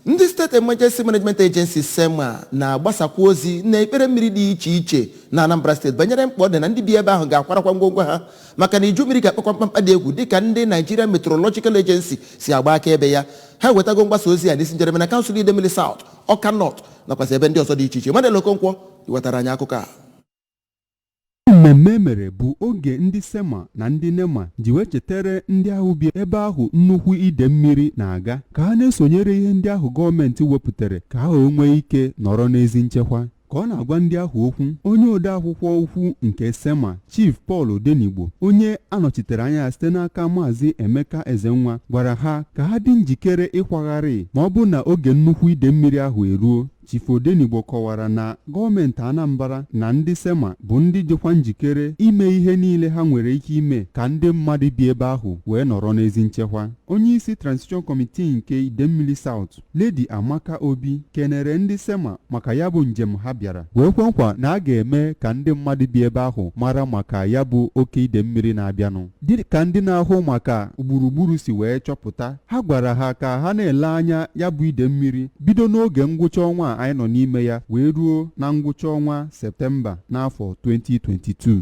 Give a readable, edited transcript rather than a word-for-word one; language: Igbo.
Ndị State Emergency Management Agency, SEMA, na-agbasakwa ozi na ekpere mmiri dị iche iche na Anambra Steeti banyere mkpa ọ dị na ndị bi ebe ahụ ga-akwarakwa ngwongwo ha, maka na iju mmiri ga-akpakwa mkpamkpa dị egwu, dịka ndị Nigeria Meteorological Agency si agba aka ebe ya. Ha wetago mgbasa ozi a n'isi njedebe na kansụl Idemili South, Ọka North nakwazi ebe ndị ọzọ dị iche iche. Emmanuel Okonkwo wetara anyị akụkọ a. Mmemme mere bụ oge ndị SEMA na ndị NEMA ji wee chetara ndị ahụ bi ebe ahụ nnukwu ide mmiri na-aga ka ha na-esonyere ihe ndị ahụ gọọmenti wepụtara, ka ha wee nwee ike nọrọ n'ezi nchekwa. Ka ọ na-agwa ndị ahụ okwu, onye ode akwụkwọ ukwu nke SEMA, Chief Paul Odenigbo, onye anọchitere anya ya site n'aka Maazị Emeka Ezenwa, gwara ha ka ha dị njikere ịkwagharị ma ọ bụ na oge nnukwu ide mmiri ahụ eruo. Chief Odenigbo kọwara na gọọmenti Anambra na ndị SEMA bụ ndị dịkwa njikere ime ihe niile ha nwere ike ime ka ndị mmadụ bi ebe ahụ wee nọrọ n'ezi nchekwa. Onyeisi Transition Committee nke Idemmili South, Lady Amaka Obi, kenere ndị SEMA maka ya bụ njem ha bịara, wee kwe nkwa na a ga-eme ka ndị mmadụ bi ebe ahụ mara maka ya bụ oke ide mmiri na-abịanụ. Dị ka ndị na-ahụ maka gburugburu si wee chọpụta, ha gwara ha ka ha na-ele anya ya bụ ide mmiri bido n'oge ngwụcha ọnwa a anyị nọ n'ime ya wee ruo na ngwụcha ọnwa Septemba n'afọ 2022.